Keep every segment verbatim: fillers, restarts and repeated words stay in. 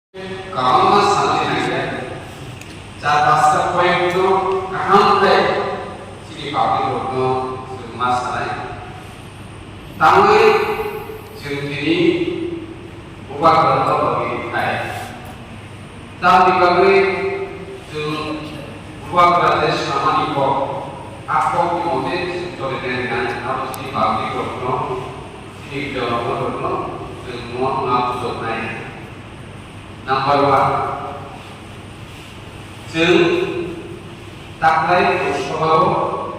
Kwbangma sanai nangya, char pasta point no kaham khe chini public rokno chwng ma sanai. Tangwi chwng tini bubagrano logi khai. Tamni bagwi chwng bubagra je samani kok, a kokni mote chwng tolinai nang, abo chini public rokno, chini jonogon rokno chwng no ma bujoknai. Number one, chwng taklai Lok Sabha o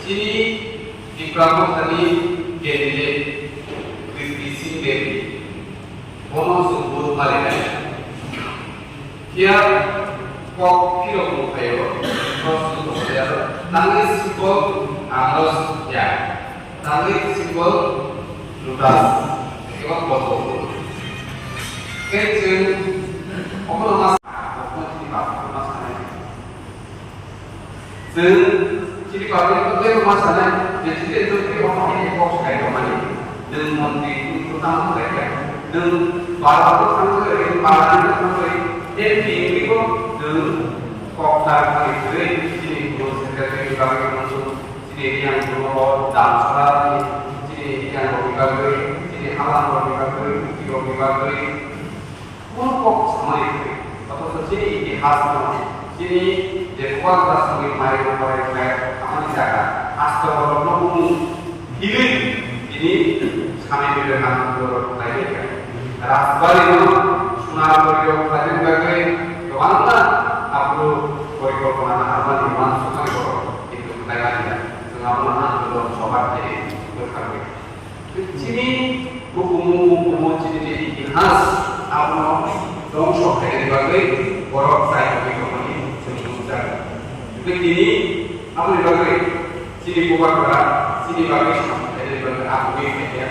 chini Tipra Mothani candidate Kriti Singh Devi, bono chwng vote ma rinai. Phiya kok phirok mung phaio, kok chwng mung phaio, tangwi simple, ang no ya. Tangwi simple lotus, eba kotor. Tei chwng obono ma sa, obono chini bapha ma sanai. Chwng chini bapha ni tei ma sanai, je chini chwng tei obono hai kok sai rok mani. Nwng montri, nwng kwthang khlai kha. Nwng bara kwthang khlai, bara ni kwthang khlai. M P ni bo nwng kok tar khlai, chini bro secretary ni bagwi nwng Chini yang bro, Damsara ni, chini yang rok ni bagwi, chini halam rok ni bagwi, buti rok ni bagwi, kunu kok samani kwrwi. Othocho chini itihas no, chini je Bubagra songni mai rok bai bai thamani jaga, asto borok no bumung hilwi, tini Swami Vivekananda rok khlai kha. Rajbari no, Sonarpuri rok khlai bagwi, kwbangma aphuru porikolpona naharmani uansukmani borok. Kintu khlai manya, chwng abono ang dol choba khe bwkharwi. Chini bukumu, bukumu chini je itihas, abono dongso khainani bagwi borok chai tongwi tongmani chwng nukjago. Tei tini aboni bagwi chini bubagra chini bagwi samung khainani bagwi aboni khaikhe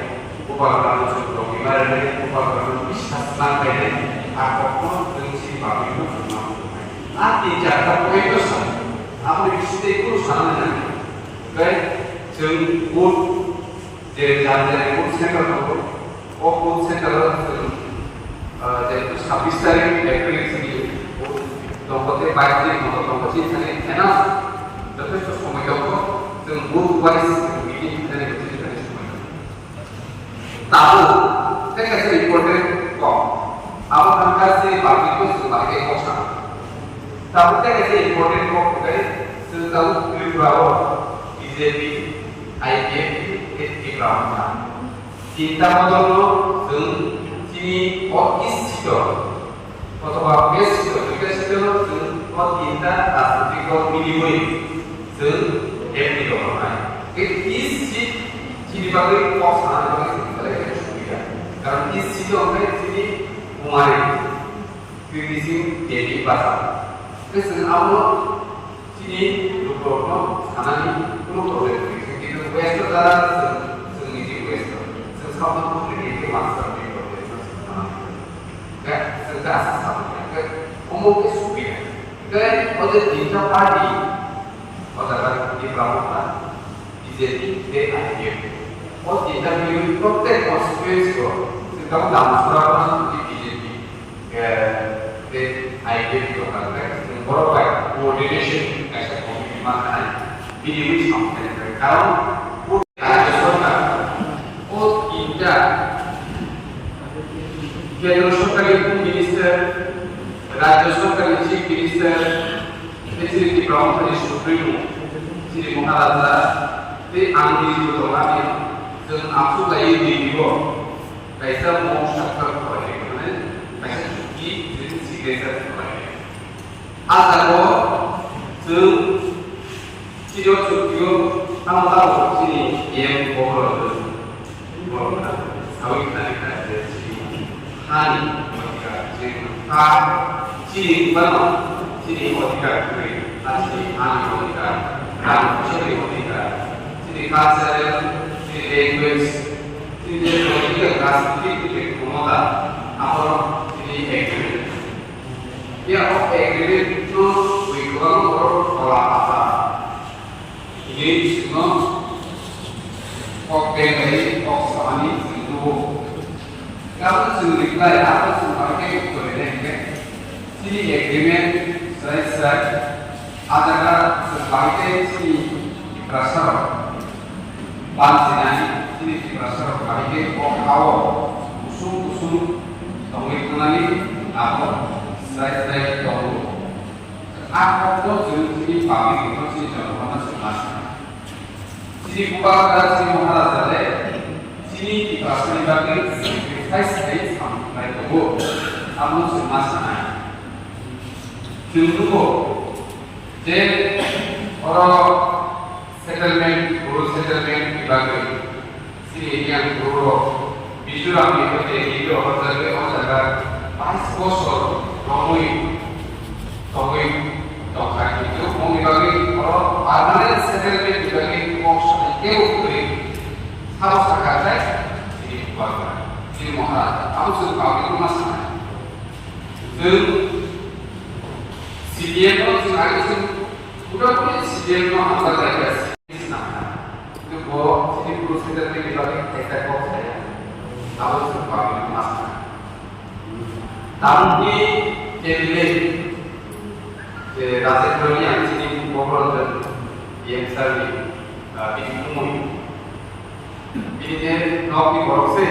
bubagrano chwng tongwi ma rwnai, bubagrano biswas ma khainai, a kokno chwng chini bagwino chwng ma rwnai. A tin char ta point no sa, aboni bisingtwi kunu sanani nangya. Tei chwng vote je jani jani vote center tongo, o vote center o chwng, ah, jehetu sabbish tarik April chini vote tongo tei bais tarik moto tongo, chini thani enough jotheshto somoi tongo, chwng vote wise meeting khainani bo chini thani somoi tongo. Tabuk tei kaisa important kok. Abo wngkha chini public no chwng bahai khe kok sana. Tabuk tei kaisa important kok hwnkhe chwng tabuk Tripura o B J P, I P F T tei Tipra Motha. Tinta bodol no chwng chini o East seat o Othoba best seat, duita seat no chwng o tinta rajnitik dol miliwi chwng M P rok rwnai. Tei East seat chini bagwi kok sanani bagwi chwng belai khe subida. Karon East seat o hwnkhe chini Kumari, Kriti Singh Devi basa. Tei chwng abono chini lukurokno sanani kunu problem kwrwi. Kintu West o jara chwng, chwng niji West o. Chwng South o kunu khe master ni problem no chwng sanani. Khe chwng khe asa sabo ya, khe omo khe subi ya. Khe o je tinta party, o jaga Tipra Motha, B J P tei I P F T. O tinta party prottek constituency o chwng tabuk Damsora o B J P, eh, tei I P F T tongkha, khe chwng borok bai coordination kaisa committee ma khanai, bini wi samung khe karon Rajya Sarkar o tinta Kendra Sarkarni Home Minister, Rajya Sarkarni Chief Minister, tei chini Tipra Mothani Supremo, chini Maharaja, tei ang niji bo tongo, ani chwng amsuk laiwi Delhi o kaisa mok sakha khlai khe, mane kaisa chukti, chini signature khlai khe. A jaga o chwng chini o chukti o tamo tamo chini M borok rok sawi khnani kha je chini hani odhikar, chini ha, chini bano chini odhikar kwrwi, a chini hani odhikar, rang chini odhikar, chini cultural, chini language, chini je political, rajnitik je khomota, abo chini agreement. Ya, o agreement no twi kwbangma borok tola pasa. Ini bisingo kok beng bai kok samani chwng nugo. Karon chwng reply, abo chwng bai khe uttor rwnai. Chini agreement chwrai chwrai, a jaga chwng bahai khe chini Tiprasarok bamchinai, chini Tiprasarok bahai khe o ha-o kusung kusung tongwi thangnani abo chwrai chwrai tongo. A kokno chwng chini public no chini jongkhorno chwng ma sana. Chini Bubagra, chini Maharaja le chini Tiprasani bagwi sacrifice khai samung khlai tongo. Abono chwng ma sanai. Chwng nugo je oro settlement, rural settlement ni bagwi chini yang rurok Mizoram ni hoite hino hojagwi o jaga bais bosor romwi tongwi tongkha, kintu moni bagwi oro permanent settlement ni bagwi kok sanai teibo kwrwi sabo sakha khe chini Bubagra, chini Maharaja, abo chwng public no ma sanai. Chwng C P M no chwng agi chwng puropuri C P M no hamjak lai kha. Bo chini Kuru Sundar ni bagwi kaisa kok saya. Abo chwng public ma sana. Tamni candidate je Rajendra Reang chini Bokrojan T M sir ni, ah, bini mungwi. Bini je nokni borok se.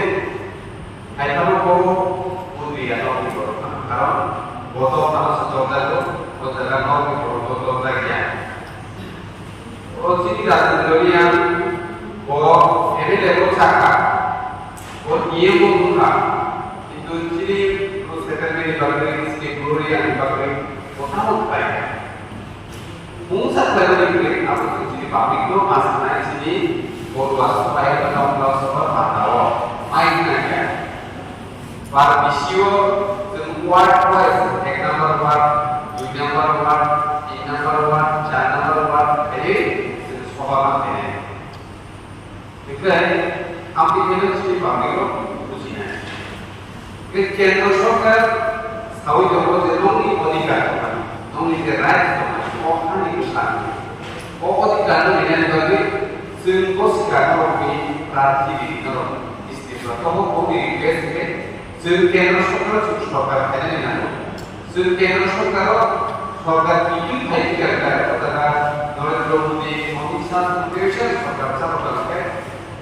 Hai phano bo bwtwi ya nokni borok phano, karon bo dophano se torjago, o jaga nokni borok bo torjak ya. O chini Rajendra Reang bo M L A bo sakha, bo D M bo wngkha, kintu chini bo settlement ni bagwi, chini Bru Reang ni bagwi bo tamo khlai kha. Mungsa khlaimani hwnwi abo chwng chini public no ma sanai, chini Borwa Sobai eba Nokla Soba panda o mai hwnai kha. Bar bisio chwng ward wise, ek number ward, dui number ward, tin number ward, char number ward khlaiwi chwng soba ma khainai. Hingkhe, ang tini chini public rok bujinai. Hingkhe kendro sorkar sawi tongo je nongni odhikar tongmani, nongni je rights tongmani, o hani bwskango. O odhikar no rinani bagwi chwng bo sikar norokni prarthi riri norok district o tobo boni request khe chwng kendro sorkar, chwng sorkar khainani nango. Chwng kendro sorkaro sorkar kiphil khai phiyakha, o jaga Narendra Modi, Amit Shah, Congress sorkar chalo kha khe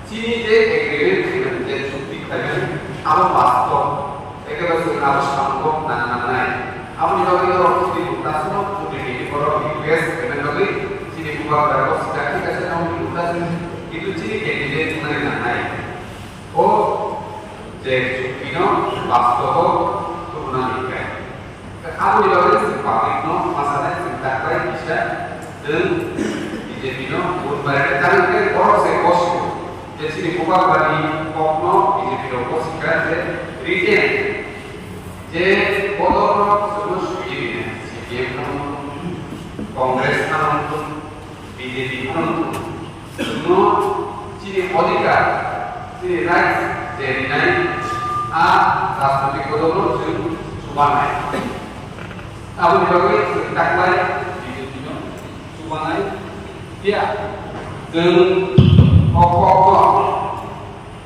chini je agreement khaimani, je chukti khaimani, abo bastob, ekebare chwng abo samung kok nang nangnai. Aboni bagwi norok chini mungsa no chini borok request khaimani bagwi chini bubagra bo swkang thik ase, aboni mungsa chwng kintu chini candidate wngnani nangnai. O je chukti no bastobo tubunani khe. Aboni bagwi chwng public no ma sanai, chwng taklai kisa chwng B J P no vote bai rwkha, tamni hwnkhe borok se bosio je chini bubagrani kokno B J P rok bosikha je written je bodol rok chwngno sui rwkha, C P M phano wngthun, Congress phano wngthun, B J P phano wngthun. Chwngno chini odhikar, chini rights je rinai, a rajnoitik bodolno chwng chubanai. Aboni bagwi chwng taklai B J P no chubanai. Phiya chwng o kokno,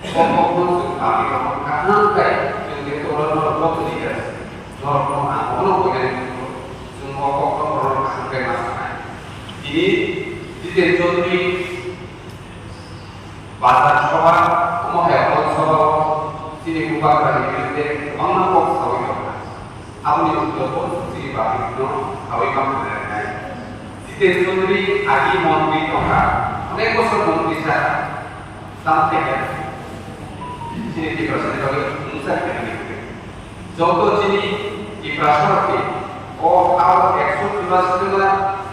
o kokno chwng kami rok kaham khe chwng je tola norok bo twi kha. Norokno ang bono boyani chwng o kokno borok kaham khe ma sanai. Tini Jiten Chaudhary Bazar Sabha, omo hai Hall Sabha o chini bubagrani birudhe kwbangma kok sawi tongkha. Aboni ulo bo chini public no sawi ma khnai. Jiten Chaudhary agi montri tongkha, onek bosor montri sakha, tamo khe chini Tiprasani bagwi mungsa khainani. Joto chini Tiprasa rok ni o ha o ekso churasi jona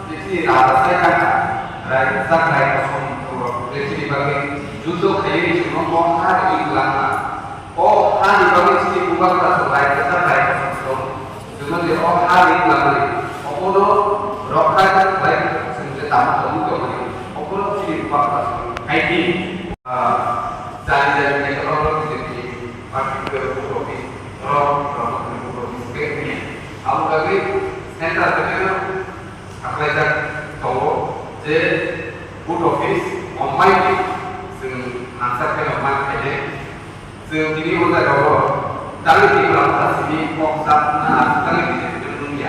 je chini raja sai kha, rai kwchak rai kosom rok je chini bagwi judo khaiwi chwngno o ha rwui kwlangkha. O ha ni bagwi chini bubagra rok rai kwchak rai kosom rok chwngno je o ha rwui kwlangmani obono rokha khlai chwng je tamo tongwi tongmani obono chini bubagra rok hai di. Ah, jani jani khe oro B J P party khe vote office, oro Brahmapuri vote office khe wngya. Abo bagwi center khe saklaijak tongo je vote office Mumbai ni chwng thansa khe rok man khaide. Chwng tini o jaga o dali Tipra Motha simi kok chapna dali B J P no nungya.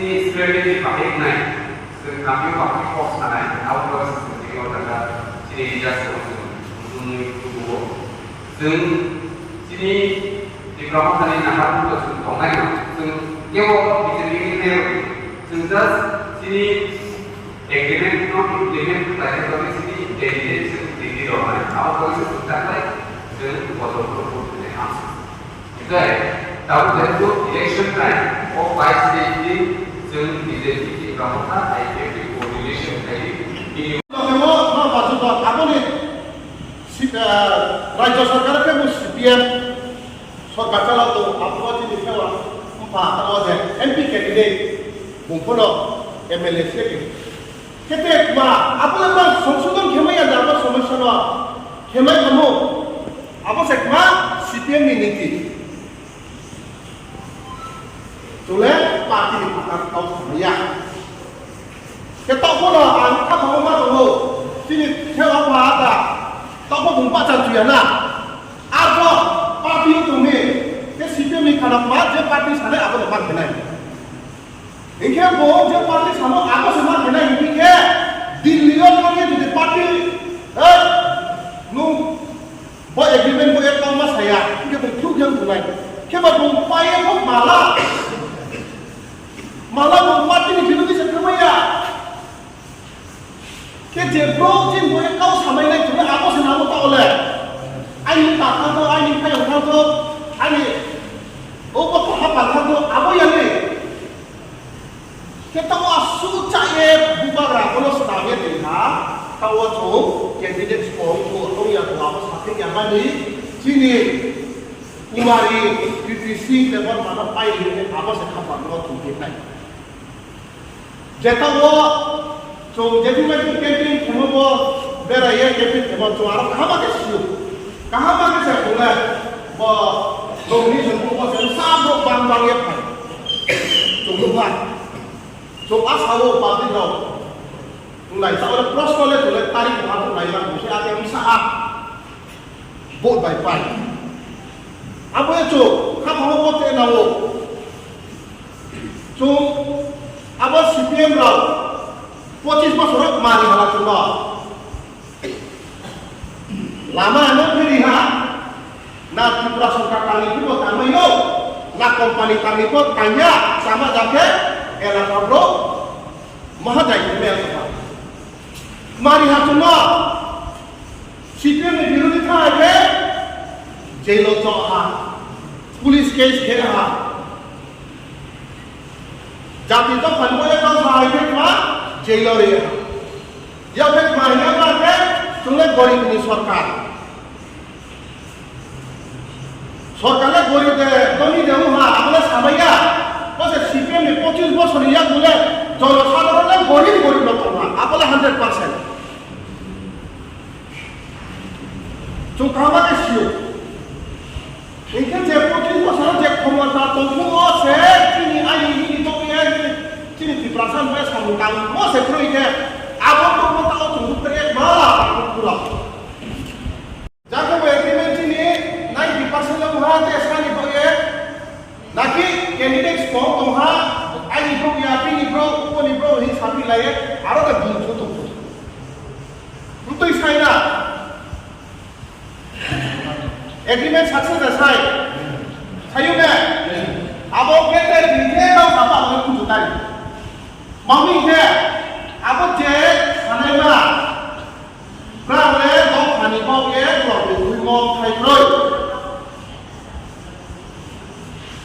Chini strategy bahai wngnai, chwng kamio bahai kok sanai, abo no chwng tini o jaga chini leaders rok chwng nugwi tubuo. Chwng chini Tipra Mothani naharmung bo chwng tongnai no, chwng kebo B J P ni mayor, chwng just chini agreement no implement khlaina bagwi chini candidate chwng Delhi rok nai, abo bagwi chwng chwng taklai chwng bodol rok bo chwng hamsi. Hingke tabuk jehetu election time, o bais tarik din chwng B J P ni Tipra Motha I P F T coordination khlaiwi bini Tongmo no bajuto aboni si-, ah, Rajya Sarkar khe bo C P M sarkar chalao tongo, abo chini khe o wngkha o je M P candidate bung phano M L A se khe. Khe te ma, abo le ma songsodon khe maya da abo somosya no khe mai kamo. Abo se ma C P M ni niti. Chole party ni phatar kau samaya. Khe tokbo no ang kha tongma tongo. Chini khe o ma da. Tokbo bung bacha chuya na. Arbo party tongni. Khe C P M ni khana ma je party sale abo no ma khe nai. Hinkhe bo je party samo abo se ma khenai hinkhe Delhi o thangwi jodi party, eh, nung bo agreement bo ek ma saya, hinkhe bo thuk yang tunai. Khe ba bo pai bo mala. Mala bo party ni birodhi se khamaya. Khe je bro chini bo kau samai nai chwng abo se namo ta ole. Aini ta thang tho, aini phayok thang tho, aini obo koha pal thang tho, abo ya ni. Khe tamo asu cha ye bubagra bono swnam ye twi ha, tao chwng candidate song bo tong ya ko abo sakhe ya mani chini Kumari Kriti Singh Debbarma no pai ni abo se khapang no thung khe nai. Jeta o chwng jephimai campaign khemo bo berai ye campaign khemo chwng aro kaham khe sio. Kaham khe se khole bo nokni jongbo bo se sa bo bang bang ye phai. Chwng nukha. Chwng asa o public rok. Nai sa o proshno le chwng le tarik bo abo nai lang bo se ake wngsa a. Vote by pile. Abo ya chwng, kha phano vote te nao. Chwng, abo C P M rok, pochis bosor rok mari hala chwng no. Lama ano phiri ha, na Tripura sorkar tangni phirbo tangmai yo, na company tangni pho tangya, sama jakhe, elaka bro, maha jai phirme elaka. Mari ha chwng no. C P M ni birodhi thai khe jail o chok ha, police case khe ha. Jati to phan boya kau sa hai khe ma jail o re ha. Ya khe ma ya ma khe chwng le gorib ni sorkar. Sorkar le gorib de, dhoni de wngha, abo le samaya. Bo se C P M ni pochis bosor ni yak bo le jonosadharon le gorib, gorib no tongha, abo le hundred percent. Chwng kaham khe sio. Hinkhe je pochis bosor je khomota tongphuru o se chini aini hini tongwi aini chini Tiprasa bai samung tangmo se kwrwi khe abo tongmo ta o chwng bukre ma pura. Jaga bai agreement chini ninety percent le wngha te sani bagwi naki candidates kok tongha, aini bro ya, bini bro, uponi bro hin sapi laye, aro ta dun chu tong. Ntui saina. Agreement success da sai. Sayu ne. Abo kete dite tau sapa abo kutu tari. Mami ke abo je sanai ma. Brang le dok hani bok ye klok ni thui mok khai kroi.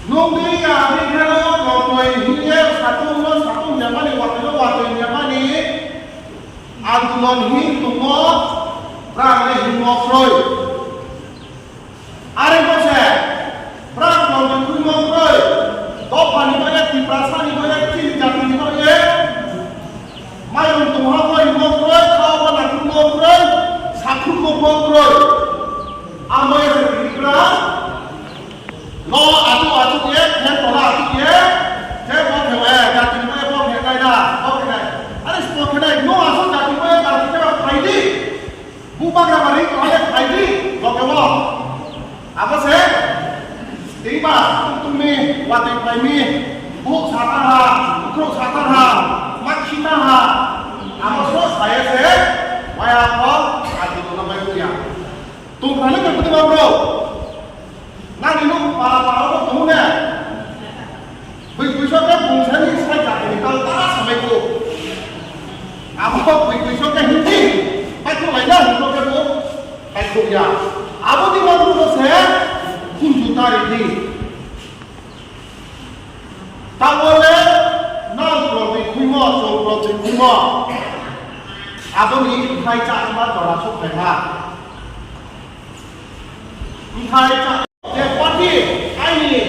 Nungni kaham ni kheno tongmoi hiye satung no satung yamani, watui no watui yamani, andolon hin tongmo, brang le hinmo kroi. Are bo se, brang tongmoi khuimo kroi, dophani boya, Tiprasani boya, chini jatini boya, mayung tongha bo hinmo kroi, khao bo nakhungmo kroi, sakhungmo bo kroi. Amo ya se tini brang, No, achu, achu ye, khen tola achu ye, je bo khe, eh, jati mo ye bo khe nai da, bo khe nai. Are bo khe nai, no asu jati mo ye jati khe ba phai di. Bu bagra bari ko ye phai di, bo khe bo. Abo se, tei ba, tung tung mi, wa tei phai mi, bu sa ta ha, Bro, sata ha, ma khita ha, amo so saya se, maya ko, ati ko na bai kuya. Tung khale ko kutu bro. Nang inu para para ko tung ne. Bui bui so ke bung sani sai jati ni kau ta samai ko. Amo bui bui so ke hindi, bai ko lai na ko ke ko, bai ko ya. Abo di bro se, kun juta ri di. Tabole nang rok ni khuimo, chwng rok ni khuimo. Aboni bwthai chakma jora sok phaikha. Bwthai cha-, je party aini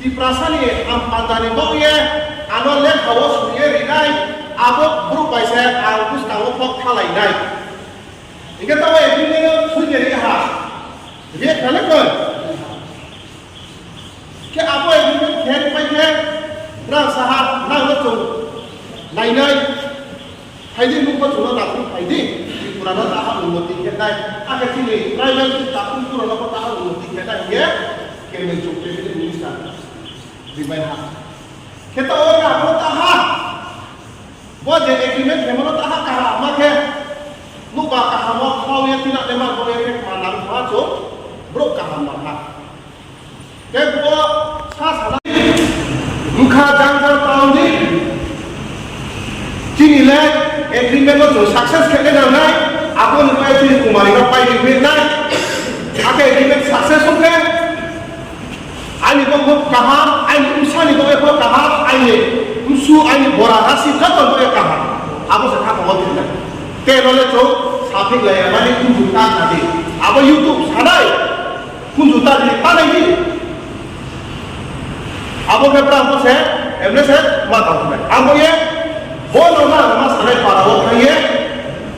Tiprasani ampandani bokye ano lekhao suye rinai, abo borok bai se ang bwskango kok khalainai. Hingke tamo agreement o sui khe rikha. Rikha le koi. Khe abo agreement khe pai khe, brang saha nang no chwng nainai. Phaidi nukho chwngno dakhung phaidi. Tripura no taha unnoti khe nai. Akhe chini tribal takhung pura no taha unnoti khe nai. Hingke khe nung chwng cabinet minister. Rimai ha. Khe to o rang no taha. Bo je agreement khemano taha kaham ma khe, nukba kaham o khao ye tina de ma bo ye khe ma nang kha cho, bro kaham ma kha. Khe bo sa sana wngkha jang jang town ni. Chini le agreement no chwng success khe nang nai, abo ni pai chini kumari no pai di nai. Akhe agreement success wngkhe, Ani bokbo kaham, ani bwsani bokbo kaham, ani bwsu, ani bora rasi joto bokbo kaham. Abo se kha tongo tina. Te role chwng sapik laya mani kunju ta khadi. Abo YouTube sanai. Kunju ta di, ta nai di. Abo khe bra bo se, emne se ma tong nai. Abo ye, bo no na ma sanai para o khai ye.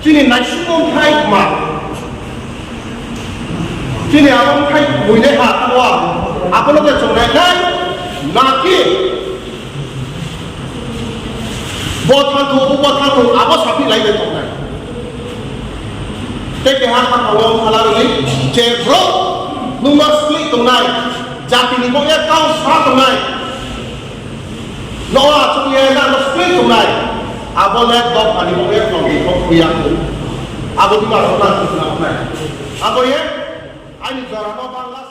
Chini naisingmo wngthai ma. Chini abo wngthai buinai ha tamo abo. Abono khe chongnai nai naki. Bo thangthu, bo thangthu, abo sapi lai de tongnai. Tei keha ha tamo khala rwgwi je bro nungma sli tongnai. Jatini bo ya kau sa tongnai. Noah chukye na no splay tunai. Abo le dok ani bo ye tong ko kuya ko. Abo di ma rona tunai. Abo ye ani jora no bangla.